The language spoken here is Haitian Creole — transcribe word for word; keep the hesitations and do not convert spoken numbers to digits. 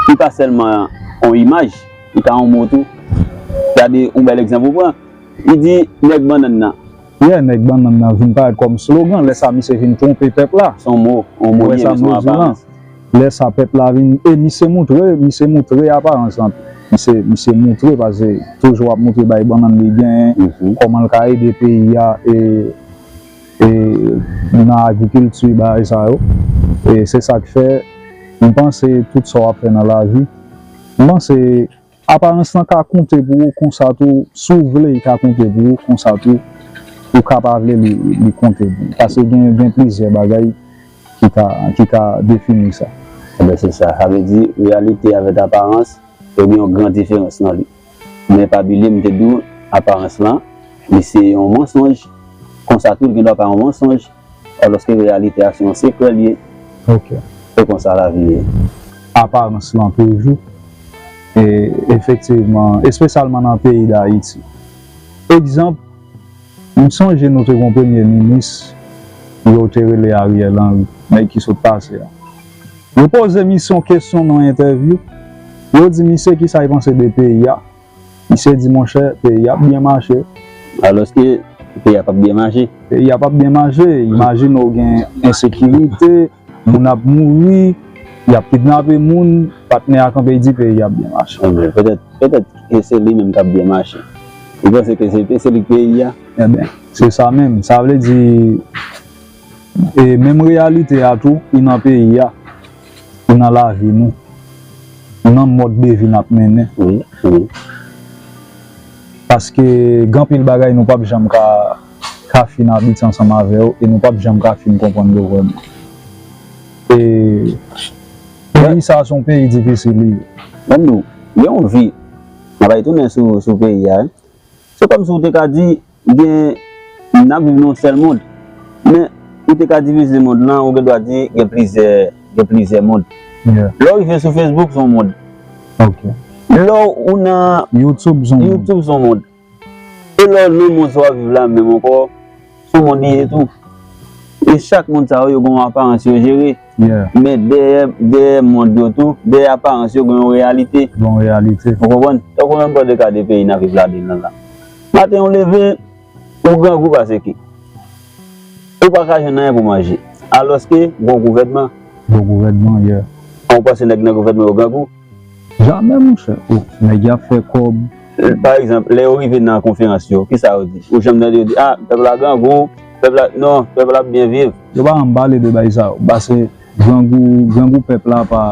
li pa sèlman yon imaj, li ka yon mo tou. Gade yon bèl egzanp ou pran. Li di, "Nèg bannann nan." Yeah, nèg bannann nan vin parèt kòm slogan. Lè sa, misye vin twonpe pèp la. Se yon mo, yon mo li ye, men se yon aparans. Lè sa, pèp la vin, e misye moutre, misye moutre aparans lan. Misye, misye moutre, paske toujou ap moutre bay bannann li genyen, kòman l ka ede peyi a, e, e nan agrikilti, bagay sa yo. E se sa k fè, m panse tout sa w ap fè nan lavi, m panse aparans lan ka konte pou ou konsa tou, si w vle, li ka konte pou ou konsa tou, ou ka pa vle, li, li konte pou ou. Paske gen, gen plizyè bagay ki ka, ki ka defini sa. Ebyen, se sa. Sa vle di, reyalite avèk aparans, yo gen yon gran diferans nan li. Men pa bliye, m te di w, aparans lan, li se yon mansonj, konsa tou, li gen dwa pa yon mansonj, alòske reyalite a se yon sekrè li ye. Ok. Se konsa lavi ye. Aparans lan toujou. E efektivman, espesyalman nan peyi Dayiti. Egzanp, m sonje nou te gen yon premye minis, yo te rele Ariel Henry, nèg ki sot pase a. Yo poze misye yon kesyon nan entèvyou. Yo di misye kisa li panse de peyi a. Misye di, monchè, peyi a ap byen mache. Alòske peyi a p ap byen mache. Peyi a p ap byen mache. Imajine w gen ensekirite, moun ap mouri, y ap kidnape moun, patnè a kanpe, li di peyi a ap byen mache. Ebyen, petèt, petèt ke se li menm k ap byen mache. Li panse ke se, se li k peyi a. Ebyen, se sa menm. Sa vle di, e menm reyalite a tou, li nan peyi a, li nan lavi nou, nan mòd de vi n ap mennen. Wi, wi. Paske gen anpil bagay nou p ap janm ka, ka fin abitye ansanm avè yo e nou p ap janm ka fin konprann yo vrèman. E peyi sa a se yon peyi difisil, li ye. Ban m di w, gen yon vi, n ap tounen sou, sou peyi a, wi. Se kòmsi w te ka di, gen, n ap viv nan yon sèl mond. Men, ou te ka divize mond lan, ou gen dwa di gen plizyè, gen plizyè mond. Yeah. Lè w rive sou Facebook, se yon mond. Ok. Lè w nan YouTube, se yon mond. YouTube, se yon mond. E lè w nan mond sa w ap viv la menm ankò, se yon mond li ye tou. E chak mond sa yo, yo gen yon aparans yo jere. Yeah. Men dèyè, dèyè mond yo tou, dèyè aparans yo, gen yon reyalite. Gen yon reyalite. Ou konprann? Tankou menm pran de ka de peyi n ap viv ladan l lan la. Maten ou leve, ou grangou pase ki. Ou pa ka jwenn anyen pou manje. Alòske, gen yon gouvènman. Gen yon gouvènman, yeah. An ou panse nèg nan gouvènman yo grangou? Jamè, monchè. O, nèg y ap fè kòb. Pa egzanp, lè yo rive nan konferans yo, kisa yo di? Ou janm tande yo di, "Ah, pèp la grangou, pèp la, non, pèp la ap byen viv." Yo pa janm pale de bagay sa yo. Pase grangou, grangou pèp la pa